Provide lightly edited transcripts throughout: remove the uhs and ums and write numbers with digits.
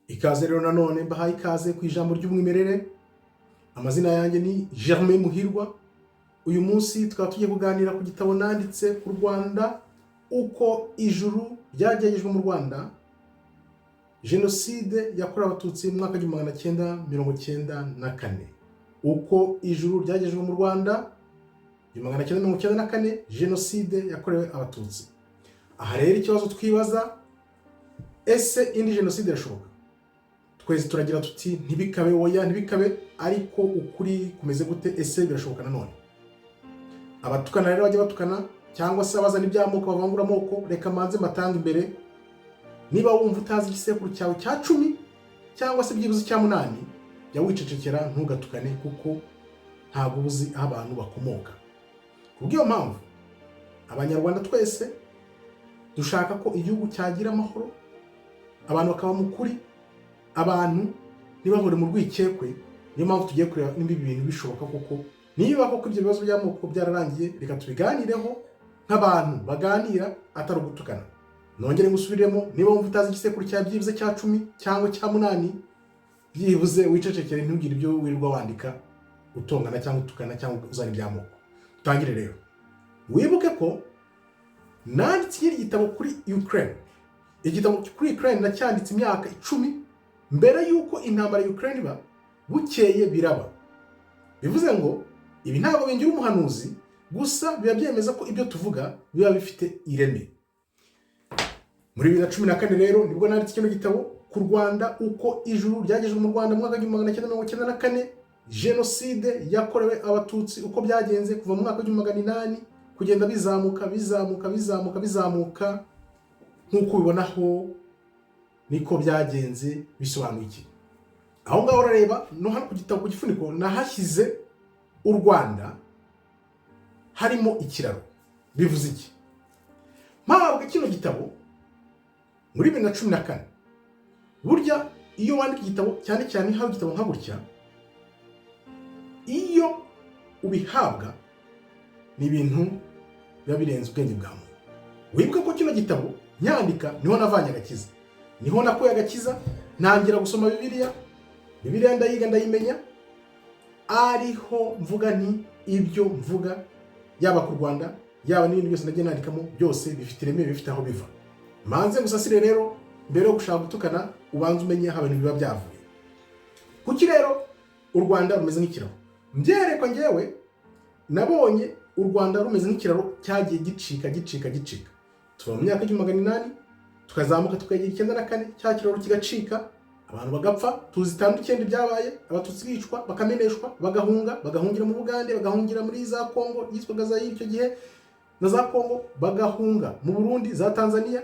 Ikaze rero nanone, mbahaye ikaze ku Ijambo ry'Umwimerere. Amazina yanjye ni Germain Muhirwa. Uyu munsi tukaba tugiye kuganira ku gitabo nanditse ku Rwanda, uko ijuru ryageragejwe mu Rwanda, jenoside yakorewe Abatutsi mu mwaka w'1994. Uko ijuru ryagejejwe mu Rwanda 1994, jenoside yakorewe Abatutsi. Aha rero ikibazo twibaza: ese indi jenoside irashoboka? Twese turagira tuti "Ntibikabe, oya, ntibikabe." Ariko ukuri kumeze gute? Ese birashoboka nanone? Abatukana rero bajya batukana, cyangwa se abazana iby'amoko bavangura amoko, reka manze mbatanga imbere. Niba wumva utazi igisekuru cyawe cya 10 cyangwa se byibuze icya munani, jya wicecekera, ntugatukane, kuko ntabwo uba uzi aho abantu bakomoka. Kubw'iyo mpamvu, Abanyarwanda twese dushaka ko igihugu cyagira amahoro, abantu bakaba mu kuri, abantu ntibahore mu rwikekwe. Niyo mpamvu tugiye kureba niba ibi bintu bishoboka koko. Niba koko ibyo bibazo by'amoko byararangiye, reka tubiganireho nk'abantu baganira, atari ugutukana. Nongere ngusubiremo: niba wumva utazi igisekuru cya byibuze cya 10 cyangwa cya munani, byibuze wicecekere, ntugire ibyo wirirwa wandika utongana cyangwa utukana cyangwa uzana iby'amoko. Dutangire rero. Wibuke ko nanditse ikindi gitabo kuri Ukraine. Igitabo kuri Ukraine nacyanditse imyaka 10 mbere y'uko intambara ya Ukraine iba. Bukeye biraba. Bivuze ngo ibi ntabwo bingira umuhanuzi, gusa biba byemeza ko ibyo tuvuga biba bifite ireme. Muri 2014 rero nibwo nanditse kino gitabo ku Rwanda, uko ijuru ryagejejwe mu Rwanda mu mwaka w'1994, jenoside yakorewe Abatutsi, uko byagenze kuva mu mwaka w'1800 kugenda bizamuka, bizamuka, bizamuka, bizamuka. Nk'uko ubibonaho niko byagenze. Bisobanuye iki? Aho ngaho urareba no hano ku gitabo, ku gifuniko nahashyize u Rwanda harimo ikiraro. Bivuze iki? Mpabwa kino gitabo muri 2014. Burya iyo wandika igitabo, cyane cyane iyo uhawe igitabo nka gutya, iyo ubihabwa ni ibintu biba birenze ubwenge bwa muntu. Wibuke ko kino gitabo nyandika niho navanye agakiza, niho nakuye agakiza, ntangira gusoma Bibiliya. Bibiliya ndayiga, ndayimenya. Ariho mvuga nti ibyo mvuga, yaba ku Rwanda, yaba n'ibindi byose nagiye nandikamo, byose bifite ireme, bifite aho biva. Manze ngusasire rero, mbere yo gushaka gutukana, ubanze umenye aho ibintu biba byavuye. Kuki rero u Rwanda rumeze nk'ikiraro? Mbyerekwa ngewe nabonye u Rwanda rumeze nk'ikiraro cyagiye gicika, gicika, gicika. Tuva mu myaka 1800, tukazamuka, tukagera 94, cya kiraro kigacika, abantu bagapfa. Tuzi 59 ibyabaye, Abatutsi bicwa, bakameneshwa, bagahunga, bagahungira mu Bugande, bagahungira muri za Kongo yitwaga Zayire icyo gihe na za Kongo, bagahunga mu Burundi, za Tanzania,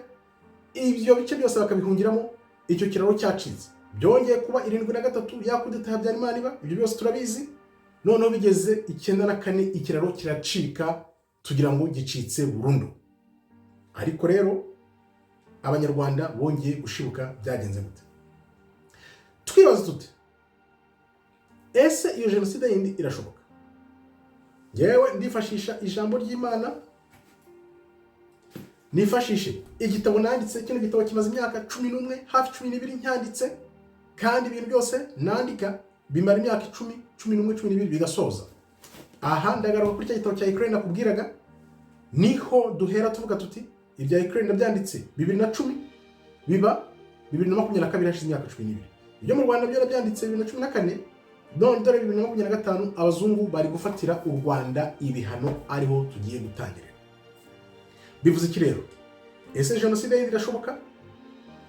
ibyo bice byose bakabihungiramo. Icyo kiraro cyacitse. Byongeye kuba 73, ya kudeta Habyarimana iba, ibyo byose turabizi. Noneho bigeze 94, ikiraro kiracika, tugira ngo gicitse burundu. Ariko rero Abanyarwanda bongeye gushibuka. Byagenze gute? Twibaza tuti ese iyo jenoside yindi irashoboka? Ngewe ndifashisha ijambo ry'Imana, nifashishe igitabo nanditse. Kino gitabo kimaze imyaka 11, hafi 12 nyanditse, kandi ibintu byose nandika bimara imyaka 10, 11, 12 bigasoza. Aha ndagaruka kuri cya gitabo cya Ukraine nakubwiraga. Niho duhera tuvuga tuti ibya Ukraine nabyanditse 2010, biba 2022, hashize imyaka 12. Ibyo mu Rwanda byo nabyanditse 2014, none dore 2025 abazungu bari gufatira u Rwanda ibihano, ariho tugiye gutangirira. Bivuze iki rero? Ese jenoside yindi irashoboka?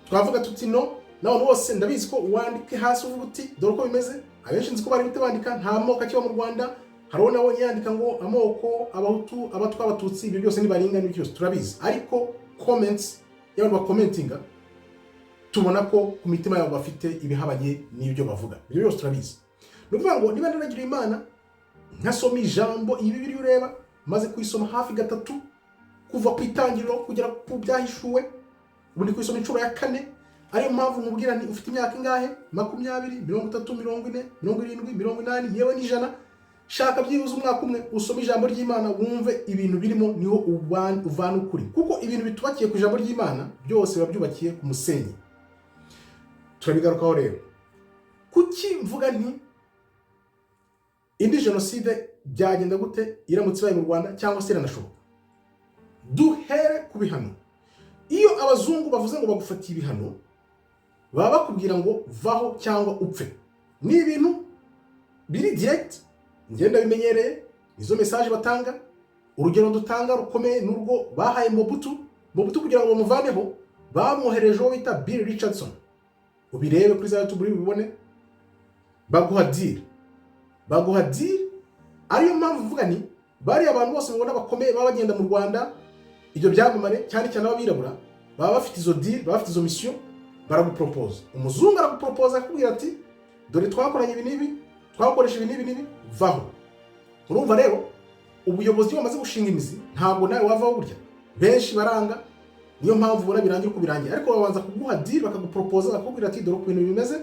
Twavuga tuti no. N'abantu bose ndabizi ko wandike hasi uvuga uti dore uko bimeze. Abenshi nzi ko bari buhite bandika nta moko akiba mu Rwanda. Hari uwo nabonye yandika ngo amoko Abahutu, Abatwa, Abatutsi, ibyo byose nibaringa n'ibyo byose turabizi. Ariko comments y'abantu bakomentinga, tubona ko ku mitima yabo bafite ibihabanye n'ibyo bavuga. Ibyo byose turabizi. Ni ukuvuga ngo niba naragira Imana nkasoma ijambo, iyi Bibiliya ureba, maze kuyisoma hafi gatatu, kuva ku Itangiriro kugera ku Byahishuwe, ubu ndi kuyisoma inshuro ya kane. Ariyo mpamvu nkubwira nti ufite imyaka ingahe? 20, 30, 40, 70, 80, yewe n'100, shaka byibuze umwaka umwe usome ijambo ry'Imana, wumve ibintu birimo, niho uvana ukuri, kuko ibintu bitubakiye ku ijambo ry'Imana byose biba byubakiye ku musenyi. Turabigarukaho rero. Kuki mvuga nti indi jenoside byagenda gute iramutse ibaye mu Rwanda, cyangwa se iranashoboka? Duhere ku bihano. Iyo abazungu bavuze ngo bagufatiye ibihano, baba bakubwira ngo vaho cyangwa upfe. Ni ibintu biri direct, ngenda bimenyereye nizo message batanga. Urugero dutanga rukomeye ni urwo bahaye Mobutu. Mobutu kugira ngo bamuvaneho, bamwohereje uwo bita Bill Richardson. Ubirebe kuri za YouTube uri bubibone. Baguha deal, baguha deal. Ariyo mpamvu mvuga ni bariya abantu bose mubona bakomeye baba bagenda mu Rwanda, ibyo byamamare, cyane cyane ab'abirabura, baba bafite izo deal, baba bafite izo mission. Baraguporopoza, umuzungu araguporopoza, akakubwira ati: "Dore twakoranye ibi n'ibi, twakoresha ibi n'ibi n'ibi, vaho." Urumva rero, ubuyobozi iyo bamaze gushinga imizi, ntabwo nawe wavaho burya. Benshi baranga, niyo mpamvu ubona birangira uko birangiye. Ariko babanza kuguha deal, bakaguporopoza, bakakubwira ati: "Dore uko ibintu bimeze,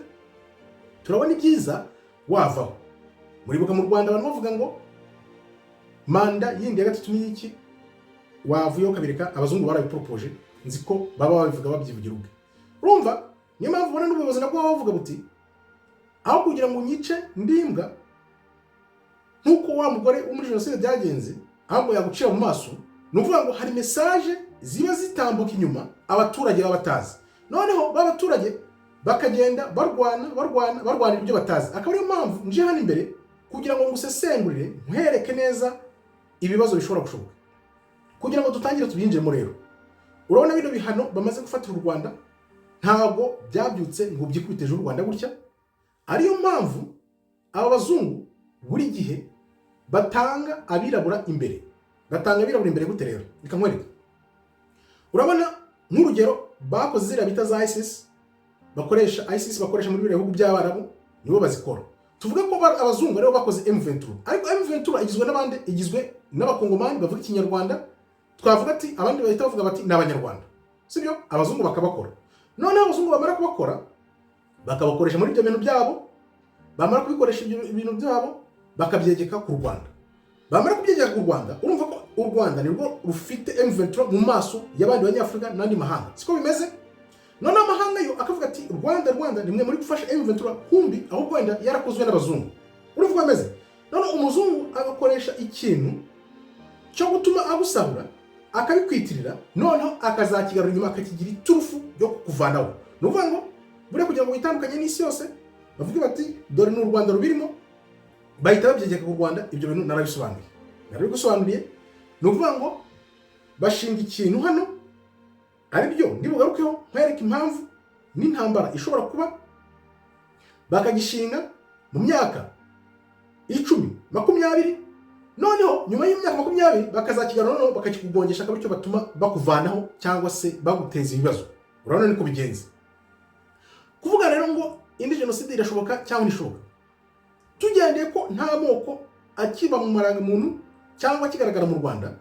turabona ibyiza wavaho." Muribuka mu Rwanda abantu bavuga ngo manda yindi ya gatatu ni iki, wavuyeho ukabireka. Abazungu barabiporopoje, nzi ko baba babivuga, babyivugira ubwe. Urumva, niyo mpamvu ubona n'ubuyobozi nabwo baba bavuga buti: "Aho kugira ngo unyice ndimbwa nk'uko wa mugore wo muri jenoside byagenze, ahubwo yagucira mu maso." Ni ukuvuga ngo hari message ziba zitambuka inyuma abaturage baba batazi, noneho ba baturage bakagenda barwana, barwana, barwanira ibyo batazi. Akaba ariyo mpamvu nje hano imbere kugira ngo ngusesengurire, nkwereke neza ibibazo bishobora gushoboka, kugira ngo dutangire tubyinjiremo. Rero urabona bino bihano bamaze gufatira u Rwanda ntabwo byabyutse ngo byikubite ejo u Rwanda gutya. Ariyo mpamvu aba bazungu buri gihe batanga abirabura imbere. Batanga abirabura imbere gute rero? Reka nkwereke. Urabona nk'urugero bakoze ziriya bita za ISIS, bakoresha ISIS, bakoresha muri biriya bihugu by'Abarabu, nibo bazikora. Tuvuge ko abazungu aribo bakoze M23, ariko M23 igizwe n'abandi, igizwe n'Abakongomani bavuga Ikinyarwanda. Twavuga ati abandi bahita bavuga bati ni Abanyarwanda, sibyo? Abazungu bakabakora. Noneho abazungu bamara kubakora, bakabakoresha muri ibyo bintu byabo. Bamara kubikoresha ibyo bintu byabo, bakabyegeka ku Rwanda. Bamara kubyegeka ku Rwanda, urumva ko u Rwanda nirwo rufite M23 mu maso y'abandi Banyafurika n'andi mahanga, siko bimeze? Noneho amahanga yo akavuga ati: "Rwanda, Rwanda, nimwe muri gufasha M23." Kumbi ahubwo wenda yarakozwe n'abazungu. Urumva uko bimeze? Noneho umuzungu agakoresha ikintu cyo gutuma agusahura, akabikwitirira, noneho akazakigarura inyuma, akakigira iturufu yo kukuvanaho. Ni ukuvuga ngo buriya kugira ngo witandukanye n'isi yose, bavuge bati: "Dore ni u Rwanda rubirimo," bahita babyegeka ku Rwanda. Ibyo bintu narabisobanuye, narabigusobanuriye. Ni ukuvuga ngo bashinga ikintu hano, ari byo ndibugarukeho nkwereka impamvu n'intambara ishobora kuba. Bakagishinga mu myaka 10, 20, noneho nyuma y'imyaka 20 bakazakigarura, noneho bakakikugongesha, akaba aricyo batuma bakuvanaho cyangwa se baguteza ibibazo. Urabona niko bigenze. Kuvuga rero ngo indi jenoside irashoboka cyangwa ntishoboka, tugendeye ko nta moko akiba mu marangamuntu cyangwa akigaragara mu Rwanda,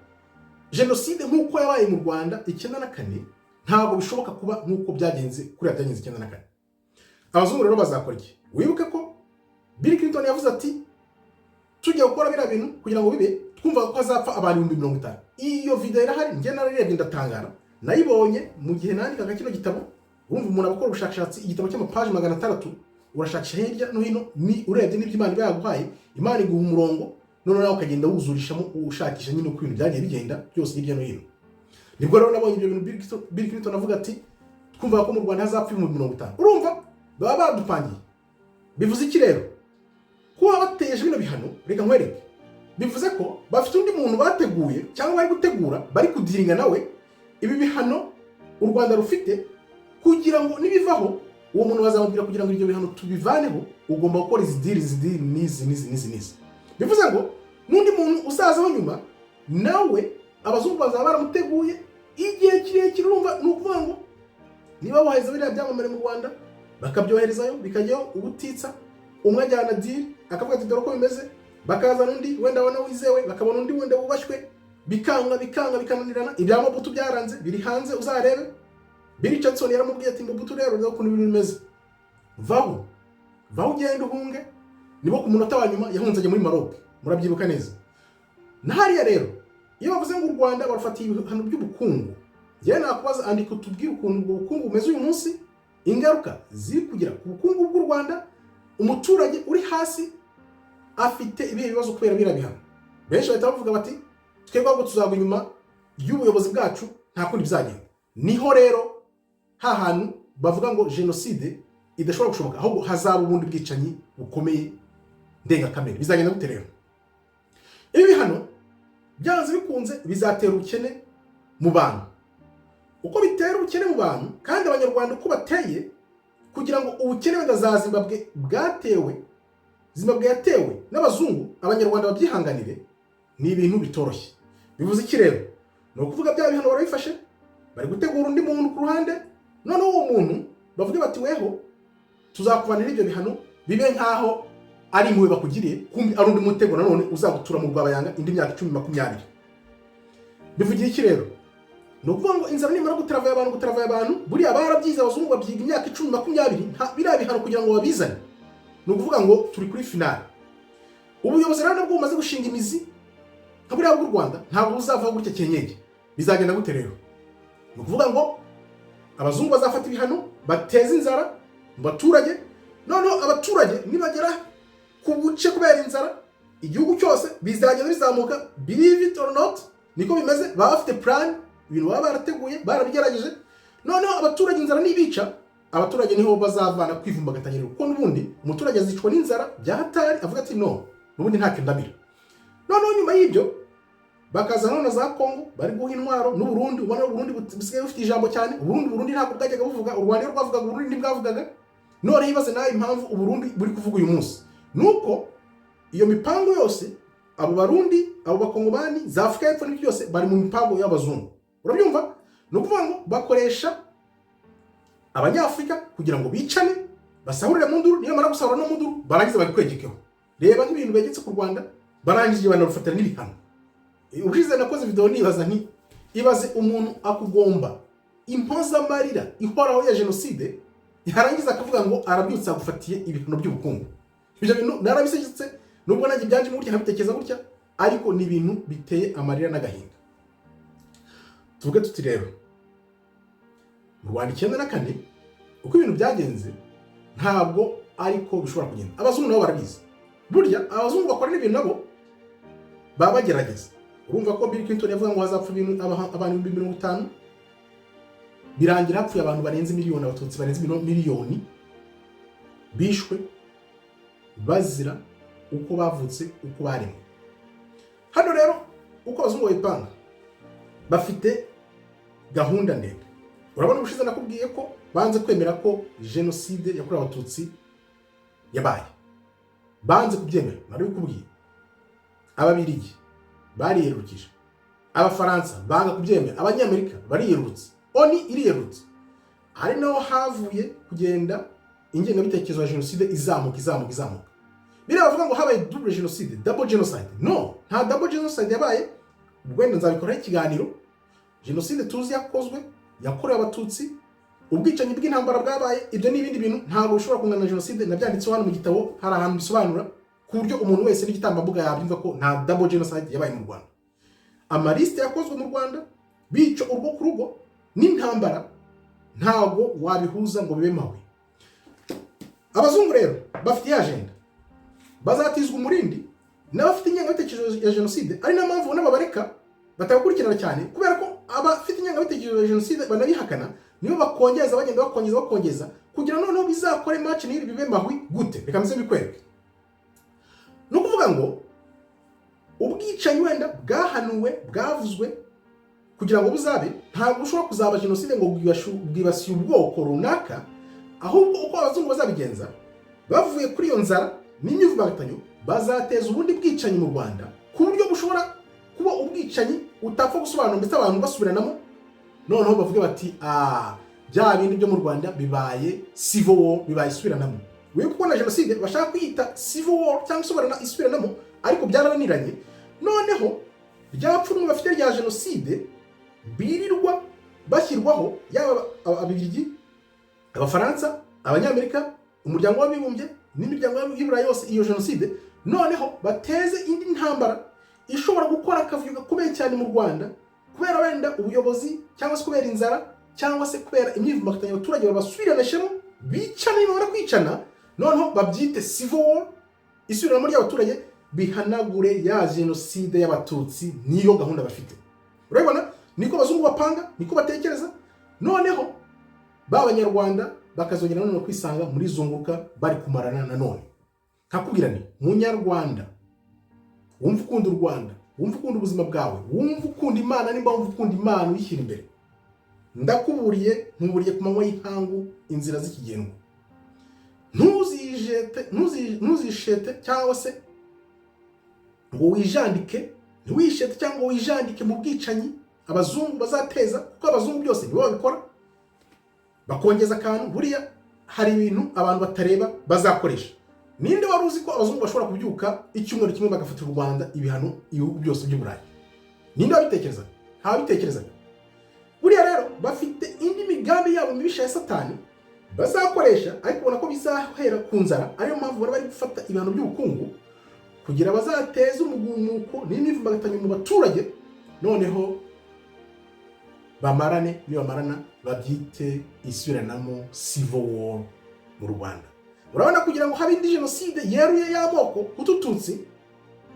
jenoside nk'uko yabaye mu Rwanda 94 ntabwo bishoboka kuba nk'uko byagenze kuriya byagenze 94. Abazungu rero bazakora iki? Wibuke ko Bill Clinton yavuze ati: "Tujya gukora biriya bintu kugira ngo bibe, twumvaga ko hazapfa abantu 50,000." Iyo video irahari, njye nararebye ndatangara. Nayibonye mu gihe nandikaga kino gitabo. Urumva umuntu aba akora ubushakashatsi, igitabo cy'amapaji 600, urashakisha hirya no hino. Ni urebye n'ibyo Imana iba yaguhaye, Imana iguha umurongo, noneho nawe ukagenda wuzurishamo, ushakisha nyine uko ibintu byagiye bigenda byose hirya no hino. Nibwo rero nabonye ibyo bintu Bill Clinton avuga ati: "Twumvaga ko mu Rwanda hazapfa 50,000." Urumva baba badupangiye. Bivuze iki rero kuba bateje bino bihano? Reka nkwereke. Bivuze ko bafite undi muntu bateguye cyangwa bari gutegura, bari kudealinga nawe ibi bihano u Rwanda rufite, kugira ngo nibivaho uwo muntu bazamubwira: "Kugira ngo ibyo bihano tubivaneho, ugomba gukora izi deal, izi deal n'izi n'izi n'izi n'izi." Bivuze ngo n'undi muntu uzazaho nyuma nawe abazungu bazaba baramuteguye igihe kirekire. Urumva, ni ukuvuga ngo niba bohereza biriya byamamare mu Rwanda, bakabyoherezayo, bikajyaho ubutitsa, umwe ajyana deal, akavuga ati: "Dore uko bimeze." Bakazana undi wenda abona wizewe, bakabona undi wenda wubashywe, bikanga, bikanga, bikananirana. Ibya Mobutu byaranze, biri hanze, uzarebe. Bill Richardson yaramubwiye ati: "Mobutu rero, dore ukuntu ibintu bimeze, vaho, vaho ugende uhunge." Nibo ku munota wa nyuma yahunze ajya muri Maroc, murabyibuka neza. Na hariya rero iyo bavuze ngo u Rwanda barufatiye ibihano by'ubukungu, njyewe nakubaza: andika utubwire ukuntu ubwo bukungu bumeze uyu munsi. Ingaruka ziri kugera ku bukungu bw'u Rwanda, umuturage uri hasi afite ibihe bibazo kubera biriya bihano. Benshi bahita bavuga bati: "Twebwe ahubwo tuzagwa inyuma y'ubuyobozi bwacu, nta kundi bizagenda." Niho rero ha hantu bavuga ngo jenoside idashobora gushoboka, ahubwo hazaba ubundi bwicanyi bukomeye ndengakamere. Bizagenda gute rero? Ibi bihano byanze bikunze bizatera ubukene mu bantu. Uko bitera ubukene mu bantu, kandi Abanyarwanda uko bateye, kugira ngo ubukene wenda za Zimbabwe bwatewe, Zimbabwe yatewe n'abazungu, Abanyarwanda babyihanganire, ni ibintu bitoroshye. Bivuze iki rero? Ni ukuvuga bya bihano barabifashe, bari gutegura undi muntu ku ruhande. Noneho uwo muntu bavuge bati: "Weho tuzakuvanira ibyo bihano," bibe nk'aho ari impuhwe bakugiriye, kumbi ari undi mutego nanone uzagutura mu rwabayanga indi myaka 10, 20. Bivugiye iki rero? Ni ukuvuga ngo inzara nimara gutaravaye abantu, gutaravaye abantu, buriya barabyize abazungu, babyiga imyaka 10, 20, biriya bihano kugira ngo babizane. Ni ukuvuga ngo turi kuri finale. Ubuyobozi rero nabwo bumaze gushinga imizi nka buriya bw'u Rwanda, ntabwo buzavaho gutya kenyege. Bizagenda gute rero? Ni ukuvuga ngo abazungu bazafata ibihano, bateze inzara mu baturage. Noneho abaturage nibagera ku buce kubera inzara, igihugu cyose bizagenda bizamuka. Believe it or not, niko bimeze. Baba bafite plan, ibintu baba barateguye, barabigerageje. Noneho abaturage inzara nibica, abaturage niho bazavana kwivumbagatanyira, kuko n'ubundi umuturage azicwa n'inzara bya hatari, avuga ati: "No, n'ubundi ntacyo ndamira." Noneho nyuma y'ibyo bakaza none za Kongo bari guha intwaro n'Uburundi. Ubona Uburundi busigaye bufite ijambo cyane. Uburundi ntabwo bwajyaga buvuga. U Rwanda iyo rwavugaga, Uburundi ntibwavugaga. Noneho ibaze nawe impamvu Uburundi buri kuvuga uyu munsi, nuko iyo mipango yose, abo Barundi, abo Bakongomani, za Afurika y'Epfo n'ibyo byose, bari mu mipango y'abazungu. Urabyumva? Ni ukuvuga ngo bakoresha Abanyafurika kugira ngo bicane, basahurire mu nduru. Niyo bamara gusahura no mu nduru, barangiza babikwegekeho. Reba nk'ibintu begetse ku Rwanda, barangije banarufatira n'ibihano. Ubushize nakoze video nibaza nti: "Ibaze umuntu akugomba impozamarira ihoraho ya jenoside, yarangiza akavuga ngo arabyutse agufatiye ibihano by'ubukungu." Ibyo bintu narabisegetse, nubwo nanjye byanjemo gutya nkabitekereza gutya, ariko ni ibintu biteye amarira n'agahinda. Tuvuge tuti rero mu Rwanda 94 uko ibintu byagenze ntabwo ariko bishobora kugenda. Abazungu nabo barabizi. Burya abazungu bakora n'ibintu, nabo baba bagerageza. Urumva ko Bill Clinton yavuga ngo hazapfa abantu 50,000, birangira hapfuye abantu barenze miliyoni, Abatutsi barenze miliyoni bishwe bazira uko bavutse, uko baremwe. Hano rero uko abazungu babipanga, bafite gahunda ndende. Urabona ubushize nakubwiye ko banze kwemera ko jenoside yakorewe Abatutsi yabaye. Banze kubyemera, narabikubwiye. Ababirigi bariyerurukije, Abafaransa banga kubyemera, Abanyamerika bariyerurutse, ONU iriyerurutse. Ari naho havuye kugenda ingengabitekerezo ya jenoside izamuka, izamuka, izamuka. Biriya bavuga ngo habaye double jenoside, double genocide, no, nta double genocide yabaye. Wenda nzabikoraho ikiganiro. Jenoside tuzi yakozwe, yakorewe Abatutsi, ubwicanyi bw'intambara bwabaye, ibyo ni ibindi bintu, ntabwo bishobora kungana na jenoside. Nabyanditseho hano mu gitabo, hari ahantu bisobanura ku buryo umuntu wese n'igitambambuga yabyumva ko nta double genocide yabaye mu Rwanda. Amalisite yakozwe mu Rwanda, bica urwo ku rugo n'intambara, ntabwo wabihuza ngo bibe mawe. Abazungu rero bafite iyi agenda, bazatizwa umurindi n'abafite ingengabitekerezo ya jenoside. Ari nayo mpamvu ubona babareka batabakurikirana cyane, kubera ko abafite ingengabitekerezo ya jenoside banabihakana, nibo bakongeza, bagenda bakongeza, bakongeza, kugira noneho bizakore match n'iri bibe mahwi. Gute? Reka mbize mbikwereke. Ni ukuvuga ngo ubwicanyi wenda bwahanuwe, bwavuzwe kugira ngo buzabe, ntabwo bushobora kuzaba jenoside ngo bwibasiye ubwoko runaka. Ahubwo uko abazungu bazabigenza, bavuye kuri iyo nzara n'imyivumbagatanyo, bazateza ubundi bwicanyi mu Rwanda ku buryo bushobora kuba ubwicanyi utapfa gusobanura, ndetse abantu basubiranamo. Noneho bavuge bati: "Ah, bya bindi byo mu Rwanda bibaye civil war, bibaye isubiranamo." Wibuke kubona jenoside bashaka kwiyita civil war cyangwa isubiranamo, ariko byarananiranye. Noneho rya pfunwe bafite rya jenoside birirwa bashyirwaho, yaba Ababiligi, Abafaransa, Abanyamerika, Umuryango w'Abibumbye n'imiryango y'Iburayi yose, iyo jenoside, noneho bateze indi ntambara ishobora gukora akavuyo gakomeye cyane mu Rwanda, kubera wenda ubuyobozi, cyangwa se kubera inzara, cyangwa se kubera imyivumbagatanyo, abaturage babasubiranishemo. Bicana, nibamara kwicana noneho babyite civil war, isubiramo ry'abaturage, bihanagure ya jenoside y'Abatutsi. Niyo gahunda bafite. Urabibona, niko abazungu bapanga, niko batekereza. Noneho ba Banyarwanda bakazongera nanone kwisanga muri zunguka, bari kumarana nanone. Nkakubwira ni Munyarwanda, wumva ukunda u Rwanda, wumva ukunda ubuzima bwawe, wumva ukunda Imana, nimba wumva ukunda Imana uyishyira imbere, ndakuburiye, nkuburiye ku manywa y'ihangu, inzira z'ikigendwa ntuzijete, ntuzishete cyangwa se ngo wijandike, ntiwishete cyangwa ngo wijandike mu bwicanyi abazungu bazateza, kuko abazungu byose nibo babikora, bakongeza akantu. Buriya hari ibintu abantu batareba bazakoresha. Ninde wari uzi ko abazungu bashobora kubyuka icyumweru kimwe bagafatira u Rwanda ibihano, ibihugu byose by'Uburayi? Ninde wabitekerezaga? Ntawabitekerezaga. Buriya rero bafite indi migambi yabo mibisha ya Satani bazakoresha, ariko ubona ko bizahera ku nzara. Ariyo mpamvu bari bari gufata ibihano by'ubukungu kugira bazateze umugumuko n'imyivumbagatanyo mu baturage, noneho bamarane. Nibamarana babyite isubiranamo, civil war mu Rwanda. Urabona, kugira ngo habe indi jenoside yeruye y'amoko Hutu-Tutsi,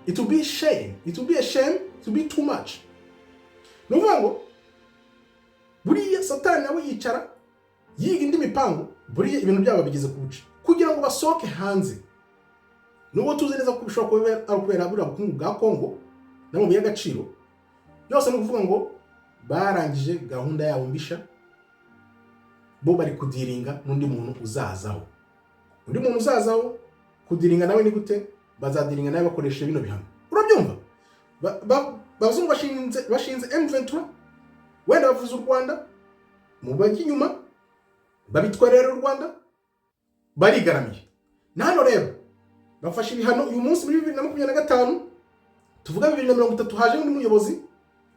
it will be shame, it will be a shame, it will be too much. Ni ukuvuga ngo buriya Satani nawe yicara yiga indi mipango. Buriya ibintu byabo bigeze ku buce kugira ngo basohoke hanze, nubwo tuzi neza ko bishobora kuba ari ukubera buriya bukungu bwa Kongo n'amabuye y'agaciro yose. Ni ukuvuga ngo barangije gahunda yabo mbisha, bo bari kudealinga n'undi muntu uzazaho. Undi muntu uzazaho kudealinga nawe ni gute? Bazadealinga nawe bakoresheje bino bihano. Urabyumva? Abazungu bashinze M23, wenda bavuze u Rwanda mu bajya inyuma, babitwerera u Rwanda barigaramiye. Na hano rero bafashe ibihano uyu munsi muri 2025, tuvuga 2030 haje undi muyobozi,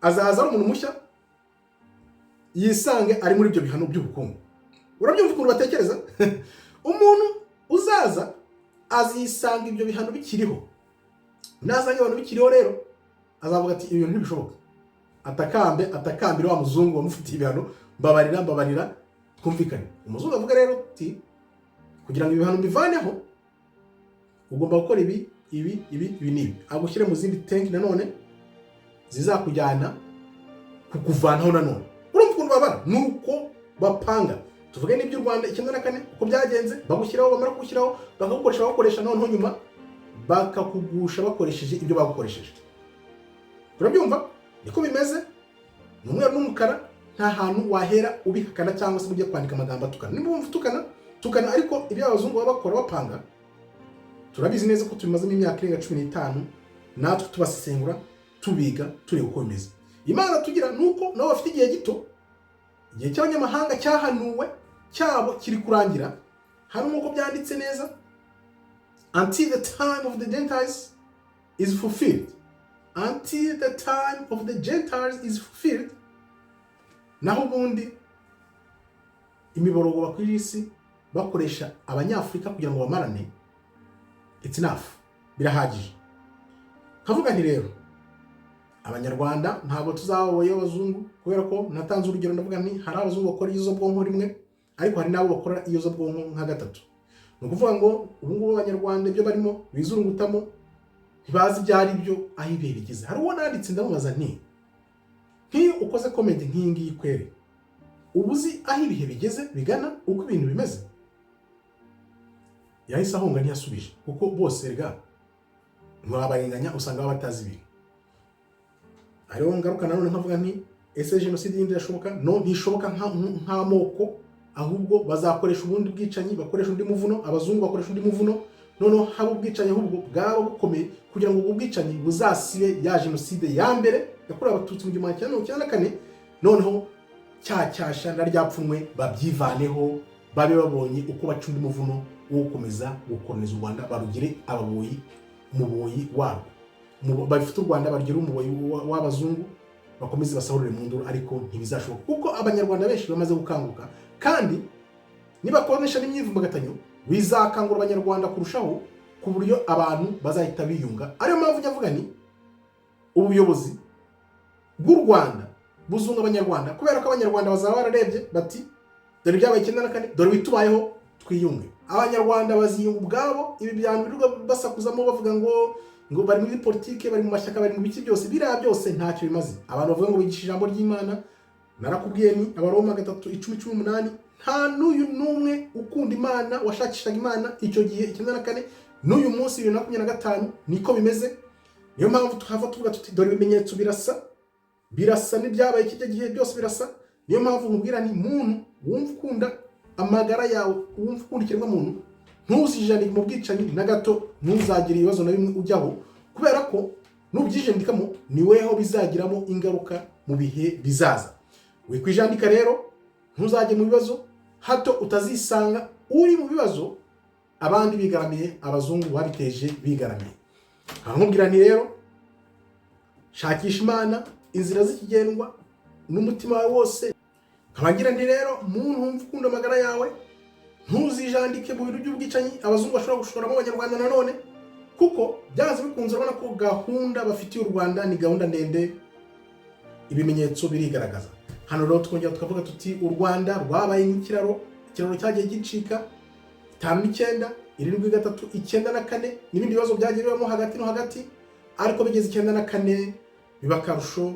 azaza ari umuntu mushya, yisange ari muri ibyo bihano by'ubukungu. Urabyumva ukuntu batekereza? Umuntu uzaza azisanga ibyo bihano bikiriho. Nasanga ibihano bikiriho rero azavuga ati: "Ibintu ntibishoboka." Atakambe, atakambire wa muzungu wamufitiye ibihano: "Mbabarira, mbabarira, twumvikane." Umuzungu avuga rero ati: "Kugira ngo ibihano mbivaneho ugomba gukora ibi, ibi, ibi, ibi n'ibi." Agushyire mu zindi tenki nanone zizakujyana kukuvanaho nanone. Urumva ukuntu babara, nuko bapanga. Tuvuge n'iby'u Rwanda 94 uko byagenze: bagushyiraho, bamara kugushyiraho bakagukoresha, bagakoresha, noneho nyuma bakakugusha bakoresheje ibyo bagukoresheje. Urabyumva, niko bimeze, ni umweru n'umukara. Nta hantu wahera ubihakana cyangwa se ujye kwandika amagambo atukana. Niba wumva utukana, tukana, ariko ibyo abazungu baba bakora bapanga turabizi neza ko tubimazemo imyaka irenga 15 natwe tubasesengura, tubiga, tureba uko bimeze. Imana tugira ni uko nabo bafite igihe gito. Igihe cy'abanyamahanga cyahanuwe cyabo kiri kurangira hano, nk'uko byanditse neza: "Until the time of the Gentiles is fulfilled." Until the time of the Gentiles is fulfilled. Naho ubundi imiborogo bakwiriye isi bakoresha Abanyafurika kugira ngo bamarane, it's enough, birahagije. Nkavuga nti rero Abanyarwanda ntabwo tuzababoye abazungu, kubera ko natanze urugero ndavuga nti hari abazungu bakora iyozabwonko rimwe, ariko hari n'abo bakora iyozabwonko nka gatatu. Ni ukuvuga ngo ubu ngubu Abanyarwanda ibyo barimo bizurungutamo ntibazi ibyo ari byo, aho ibihe bigeze. Hari uwo nanditse ndamubaza nti: "Nk'iyo ukoze comment nk'iyi ngiyi kwere, uba uzi aho ibihe bigeze bigana, uko ibintu bimeze?" Yahise ahunga, ntiyasubije, kuko bose rega ntiwabarenganya, usanga baba batazi ibintu. Hariho ngaruka nanone nkavuga nti: "Ese jenoside yindi irashoboka?" No, ntishoboka nk'amoko, ahubwo bazakoresha ubundi bwicanyi, bakoresha undi muvuno. Abazungu bakoresha undi muvuno, noneho haba ubwicanyi ahubwo bwaba bukomeye, kugira ngo ubwo bwicanyi buzasibe ya jenoside ya mbere yakorewe Abatutsi mu 1994. Noneho cya cyasha na rya pfunwe babyivaneho, babe babonye uko baca undi muvuno wo gukomeza gukoloniza u Rwanda, barugire ababoyi, umuboyi warwo. Bafite u Rwanda barugire umuboyi w'abazungu, bakomeze basahurire mu nduru. Ariko ntibizashoboka, kuko Abanyarwanda benshi bamaze gukanguka, kandi nibakoresha n'imyivumbagatanyo bizakangura Abanyarwanda kurushaho, ku buryo abantu bazahita biyunga. Ariyo mpamvu njya mvuga ni ubuyobozi bw'u Rwanda buzunga Abanyarwanda, kubera ko Abanyarwanda bazaba bararebye bati: "Dore ibyabaye 94, dore ibitubayeho." Twiyunge. Abanyarwanda baziyunga ubwabo. Ibi bintu birirwa basakuzamo bavuga ngo bari muri politike, bari mu mashyaka, bari mu biki byose, biriya byose ntacyo bimaze. Abantu bavuga ngo bigisha ijambo ry'Imana, narakubwiye ni Abaroma 3:10-18: nta n'uyu n'umwe ukunda Imana washakishaga Imana icyo gihe 94, n'uyu munsi 2025 niko bimeze. Niyo mpamvu tuhava tuvuga tuti: "Dore ibimenyetso birasa, birasa n'ibyabaye kijya gihe, byose birasa." Niyo mpamvu nkubwira nti: "Muntu wumva ukunda amagara yawe, wumva ukunda ikiremwamuntu, ntuzijandike mu bwicanyi na gato, ntuzagire ibibazo na bimwe ujyaho, kubera ko nubyijandikamo ni weho bizagiramo ingaruka mu bihe bizaza." Wikwijandika rero, ntuzajye mu bibazo, hato utazisanga uri mu bibazo abandi bigaramiye, abazungu babiteje bigaramiye. Nkubwira nti rero shakisha Imana, inzira z'ikigendwa n'umutima wawe wose. Nkabagira nti rero muntu wumva ukunda amagara yawe, ntuzijandike mu bintu by'ubwicanyi abazungu bashobora gushoramo Abanyarwanda nanone, kuko byanze bikunze urabona ko gahunda bafitiye u Rwanda ni gahunda ndende, ibimenyetso birigaragaza. Hano rero twongera tukavuga tuti: u Rwanda rwabaye nk'ikiraro, ikiraro cyagiye gicika 59, 73, 94 n'ibindi bibazo byagiye bibamo hagati no hagati, ariko bigeze 94 biba akarusho,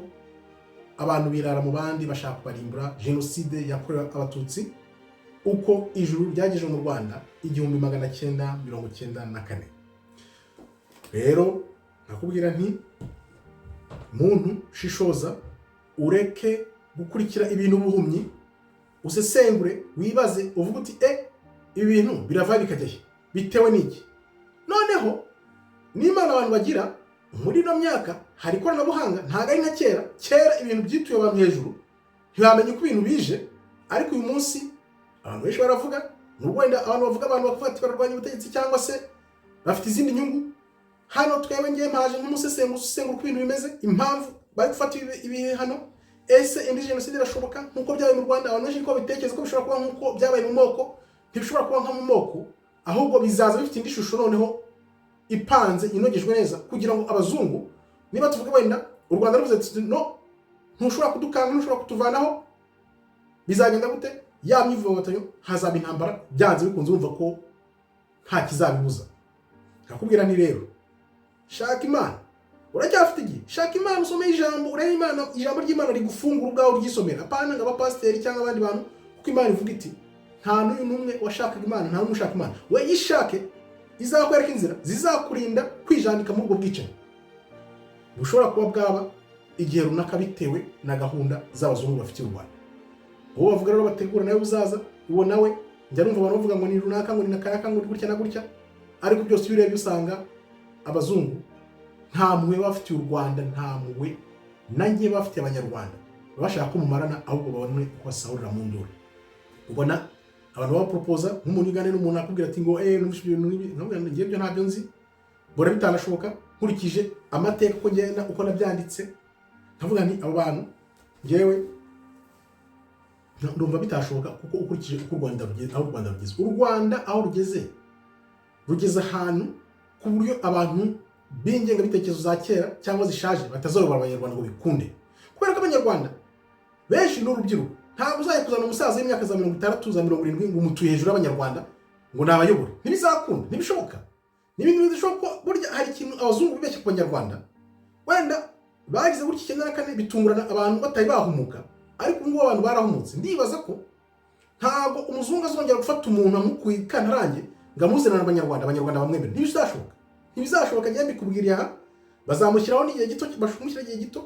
abantu birara mu bandi bashaka kubarimbura. Jenoside yakorewe Abatutsi, uko ijuru ryageje mu Rwanda 1994. Rero nakubwira nti: "Muntu shishoza, ureke gukurikira ibintu buhumyi, usesengure, wibaze, uvuge uti: 'E, ibi bintu birava bikajya he? Bitewe n'iki?'" Noneho n'Imana abantu bagira muri ino myaka hari ikoranabuhanga, ntabwo ari nka kera. Kera ibintu byituye abantu hejuru, ntibamenye uko ibintu bije, ariko uyu munsi abantu benshi baravuga. Nubwo wenda abantu bavuga, abantu bavuga ati bararwanya ubutegetsi cyangwa se bafite izindi nyungu, hano twebwe ngiye mpaje nk'umusesenguzi usesengura uko ibintu bimeze, impamvu bari gufata ibihe hano. Ese indi jenoside irashoboka nk'uko byabaye mu Rwanda? Abantu benshi niko babitekereza ko bishobora kuba nk'uko byabaye mu moko. Ntibishobora kuba nko mu moko, ahubwo bizaza bifite indi shusho noneho ipanze, inogejwe neza, kugira ngo abazungu, niba tuvuge wenda u Rwanda ruvuze tuti: "No, ntushobora kudukanga, ntushobora kutuvanaho," bizagenda gute? Ya myivumbagatanyo, hazaba intambara byanze bikunze. Urumva ko nta kizabibuza. Nkakubwira nti rero shaka Imana, uracyafite igihe. Shaka Imana, usome ijambo, urebe Imana, ijambo ry'Imana rigufungura ubwawe, uryisomera, apana ngo abapasiteri cyangwa abandi bantu, kuko Imana ivuga iti: "Nta n'uyu n'umwe washakaga Imana, nta n'umwe ushaka Imana." We yishake, izakwereka inzira zizakurinda kwijandika muri ubwo bwicanyi bushobora kuba bwaba igihe runaka bitewe na gahunda z'abazungu bafitiye u Rwanda. Uwo bavuga rero bategura nawe uzaza, uwo nawe njya numva abantu bavuga ngo ni runaka, ngo ni na kanaka, ngo ni gutya na gutya, ariko byose iyo urebye usanga abazungu nta mpuhwe bafitiye u Rwanda, nta mpuhwe na nke bafitiye Abanyarwanda. Baba bashaka ko mumarana, ahubwo babone uko basahurira mu nduru. Ubona abantu babaporopoza nk'umuntu uganira n'umuntu akubwira ati ngo numvise ibintu n'ibi, nkabwira ngo ngiye ibyo ntabyo nzi, mbona bitanashoboka nkurikije amateka uko ngenda, uko nabyanditse. Nkavuga nti: "Abo bantu ngewe ndumva bitashoboka," kuko ukurikije uko u Rwanda rugeze, aho u Rwanda rugeze, u Rwanda aho rugeze, rugeze ahantu ku buryo abantu b'ingengabitekerezo za kera cyangwa zishaje batazayobora Abanyarwanda ngo bikunde, kubera ko Abanyarwanda benshi ni urubyiruko. Ntabwo uzajya kuzana umusaza w'imyaka za 60, za 70 ngo umutuye hejuru y'Abanyarwanda ngo nabayobore. Ntibizakunda, ntibishoboka, ni ibintu bidashoboka. Burya hari ikintu abazungu bibeshya ku Banyarwanda. Wenda bagize gutya 94 bitungurana, abantu batari bahumuka, ariko ubu ngubu abantu barahumutse. Ndibaza ko ntabwo umuzungu azongera gufata umuntu amukuye ikantarange ngo amuzanire Abanyarwanda, Abanyarwanda bamwemere. Ntibizashoboka, ntibizashoboka. Njyewe mbikubwiriye aha. Bazamushyiraho n'igihe gito, bashobora igihe gito,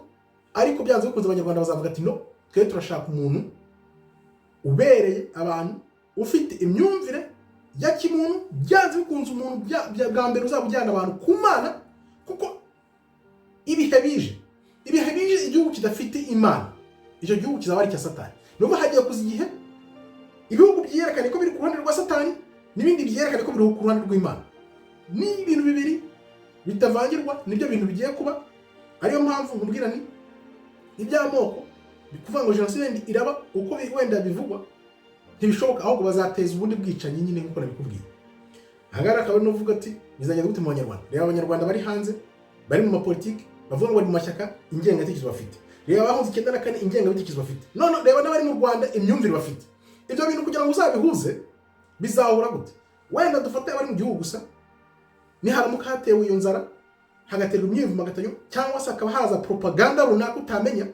ariko byanze bikunze Abanyarwanda bazavuga ati: "No, twe turashaka umuntu ubereye abantu, ufite imyumvire ya kimuntu." Byanze bikunze umuntu bwa mbere uzaba ujyana abantu ku Mana, kuko ibihe bije, ibihe bije, igihugu kidafite Imana, icyo gihugu kizaba ari icya Satani. Nubwo hagiye kuza igihe ibihugu byerekane ko biri ku ruhande rwa Satani n'ibindi byerekane ko biri ku ruhande rw'Imana, ni ibintu bibiri bitavangirwa, nibyo bintu bigiye kuba. Ariyo mpamvu nkubwira ni iby'amoko, kuvuga ngo jenoside iraba uko wenda bivugwa, ntibishoboka, ahubwo bazateza ubundi bwicanyi nyine nk'uko nabikubwiye. Ahangaha akaba ari n'uvuga ati: "Bizagenda gute mu Banyarwanda?" Reba Abanyarwanda bari hanze, bari mu mapolitiki, bavuga ngo bari mu mashyaka, ingengabitekerezo bafite. Reba abahunze 94, ingengabitekerezo bafite. None reba n'abari mu Rwanda, imyumvire bafite. Ibyo bintu kugira ngo uzabihuze Bizahura gute? Wenda dufate abari mu gihugu gusa, niharamuka hatewe iyo nzara, hagaterwa imyivumbagatanyo, cyangwa se hakaba haza propaganda runaka utamenya,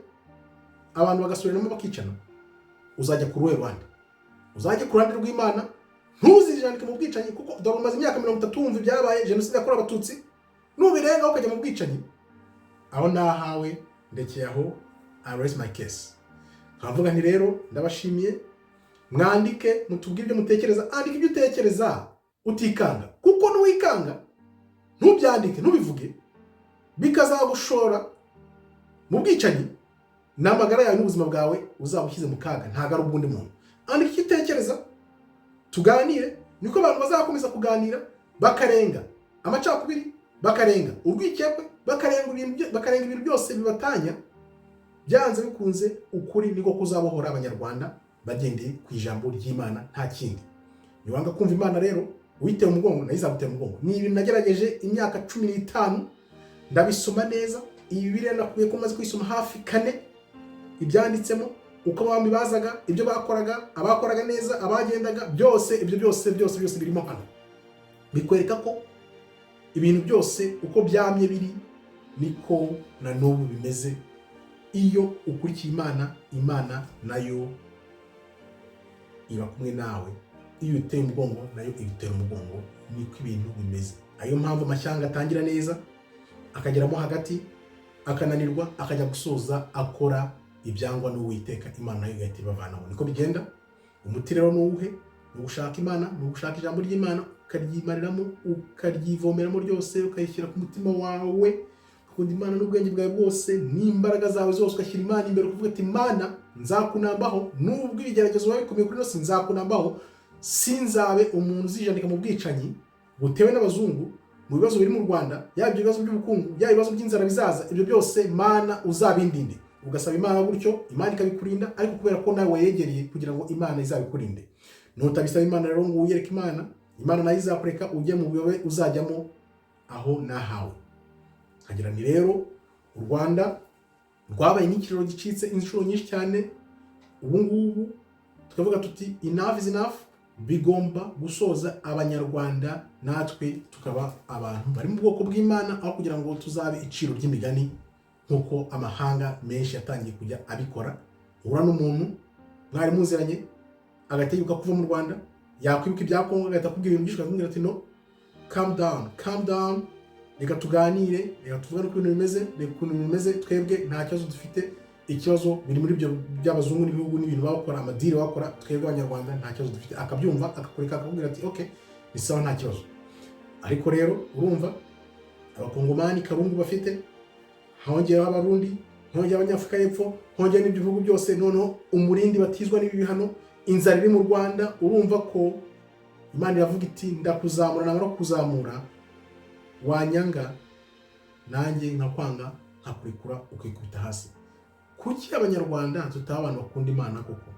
abantu bagasubiramo bakicana, uzajya ku ruhe ruhande? Uzajya ku ruhande rw'Imana, ntuzijandike mu bwicanyi, kuko dore umaze imyaka 30 wumva ibyabaye, jenoside yakorewe Abatutsi. Nubirengaho ukajya mu bwicanyi, aho nahawe. Ndekeye aho, I raise my case. Nkavuga nti rero ndabashimiye, mwandike mutubwire ibyo mutekereza. Andika ibyo utekereza utikanga, kuko nuwikanga ntubyandike, ntubivuge, bikazagushora mu bwicanyi, n'amagara yawe n'ubuzima bwawe uzaba ushyize mu kaga, ntabwo ari ubw'undi muntu. Andika icyo utekereza, tuganire. Niko abantu bazakomeza kuganira, bakarenga amacakubiri, bakarenga urwikekwe, bakarenga ibintu byose bibatanya. Byanze bikunze ukuri niko kuzabohora Abanyarwanda bagendeye ku ijambo ry'Imana, nta kindi. Niwanga kumva Imana rero, uyiteye umugongo, nayo izagutera umugongo. Ni ibintu nagerageje imyaka 15, ndabisoma neza. Iyi Bibiliya nakubwiye ko maze kuyisoma hafi kane, ibyanditsemo, uko abami bazaga, ibyo bakoraga, abakoraga neza, abagendaga, byose ibyo byose byose byose birimo hano. Bikwereka ko ibintu byose uko byamye biri niko na n'ubu bimeze. Iyo ukurikiye Imana, Imana nayo iba kumwe nawe. Iyo uteye umugongo, nayo igutera umugongo. Niko ibintu bimeze. Ariyo mpamvu amashyanga atangira neza, akageramo hagati akananirwa, akajya gusoza akora ibyangwa n'Uwiteka, Imana nayo igahita ibavanaho. Niko bigenda. Umuti rero ni uwuhe? Ni ugushaka Imana, ni ugushaka ijambo ry'Imana, ukaryimariramo, ukaryivomeramo ryose, ukayishyira ku mutima wawe, ukunda Imana n'ubwenge bwawe bwose n'imbaraga zawe zose, ugashyira Imana imbere, ukavuga ati: "Imana, nzakunambaho nubwo ibigeragezo biba bikomeye kuri ino si, nzakunambaho, sinzabe umuntu uzijandika mu bwicanyi butewe n'abazungu, mu bibazo biri mu Rwanda, yaba ibyo bibazo by'ubukungu, yaba ibibazo by'inzara bizaza, ibyo byose Mana uzabindinde." Ugasaba Imana gutyo, Imana ikabikurinda, ariko kubera ko nawe wayegereye kugira ngo Imana izabikurinde. Nutabisaba Imana rero ngo wiyereke Imana, Imana nayo izakureka ujye mu buyobe uzajyamo. Aho nahawe. Nkagira ni rero u Rwanda rwabaye nk'ikiraro gicitse inshuro nyinshi cyane. Ubu ngubu tukavuga tuti: "Enough is enough." Bigomba gusoza, Abanyarwanda natwe tukaba abantu bari mu bwoko bw'Imana, aho kugira ngo tuzabe iciro ry'imigani nk'uko amahanga menshi yatangiye kujya abikora. Uhura n'umuntu mwari muziranye, agahita yibuka kuva mu Rwanda, yakwibuka ibya Kongo, agahita akubwira ibintu byinshi, akakubwira ati: "No, calm down, calm down, reka tuganire, reka tuvugane uko ibintu bimeze, reka ukuntu ibintu bimeze. Twebwe nta kibazo dufite, ikibazo biri muri ibyo by'abazungu n'ibihugu n'ibintu bakora, ama deal bakora. Twebwe Abanyarwanda nta kibazo dufite." Akabyumva, akakureka, akakubwira ati: "Ok, ni sawa, nta kibazo." Ariko rero urumva Abakongomani karungu bafite, hongeraho Abarundi, hongeraho Abanyafurika y'Epfo, hongeraho n'ibyo bihugu byose, noneho umurindi batizwa n'ibi bihano, inzara iri mu Rwanda. Urumva ko Imana iravuga iti: "Ndakuzamura, namara kuzamura wanyanga, nanjye nkakwanga, nkakurekura ukikubita hasi." Kuki Abanyarwanda tutaba abantu bakunda Imana koko?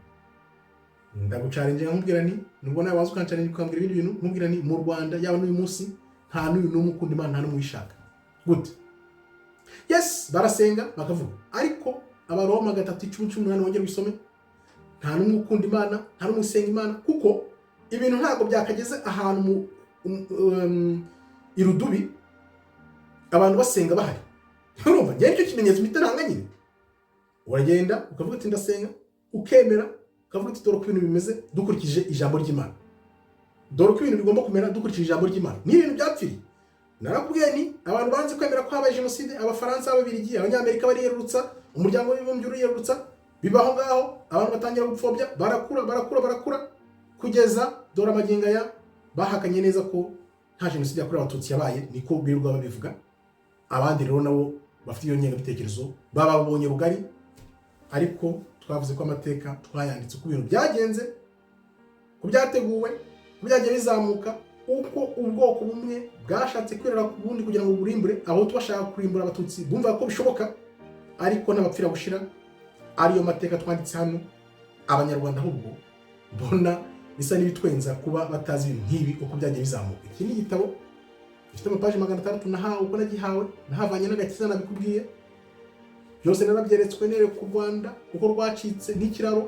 Ndaguchallenginga, nkubwira nti nubwo nawe waza ukanchallenginga, ukambwira ibindi bintu, nkubwira nti mu Rwanda, yaba n'uyu munsi, nta n'uyu n'umwe ukunda Imana, nta n'umwe uyishaka. Gute? Yes, barasenga bakavuga, ariko Abaroma 3:10-18, wongere ubisome, nta n'umwe ukunda Imana, nta n'umwe usenga Imana, kuko ibintu ntabwo byakageze ahantu mu irudubi, abantu basenga bahari. Urumva njyewe nicyo kimenyetso mpita ntanga nyine. Uragenda ukavuga ati: "Ndasenga," ukemera, ukavuga uti: "Dore uko ibintu bimeze dukurikije ijambo ry'Imana, dore uko ibintu bigomba kumera dukurikije ijambo ry'Imana." Ni ibintu byapfiriye. Narakubwiye ni abantu banze kwemera ko habaye jenoside, Abafaransa, Ababiligi, Abanyamerika bariyerurutsa, Umuryango w'Abibumbye uriyerurutsa, bibaho ngaho, abantu batangira gupfobya, barakura, barakura, barakura, kugeza dore amagingo aya bahakanye neza ko nta jenoside yakorewe Abatutsi yabaye. Niko birirwa babivuga. Abandi rero nabo bafite iyo ngengabitekerezo bababonye rugari, ariko twavuze ko amateka twayanditse, uko ibintu byagenze, ko byateguwe, ko byagiye bizamuka, uko ubwoko bumwe bwashatse kwerera ku bundi kugira ngo burimbure Abahutu, bashaka kurimbura Abatutsi, bumva ko bishoboka, ariko n'abapfira gushira. Ariyo mateka twanditse hano. Abanyarwanda ahubwo mbona bisa n'ibitwenza kuba batazi ibintu nk'ibi, uko byagiye bizamuka. Iki ni igitabo gifite amapaji 600 nahawe, uko nagihawe nahavanye n'agakiza. Nabikubwiye byose, narabyeretswe, nereka u Rwanda uko rwacitse nk'ikiraro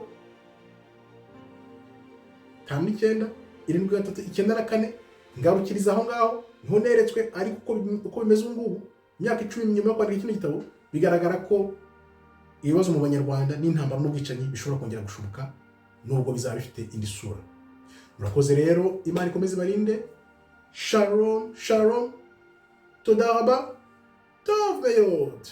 59. 73, 94, ngarukiriza aho ngaho, niho neretswe. Ariko uko bimeze ubu ngubu, imyaka 10 nyuma yo kwandika kino gitabo, bigaragara ko ibibazo mu Banyarwanda n'intambara n'ubwicanyi bishobora kongera gushoboka, nubwo bizaba bifite indi sura. Murakoze rero, Imana ikomeze ibarinde. Shalom shalom, toda raba, tov meod.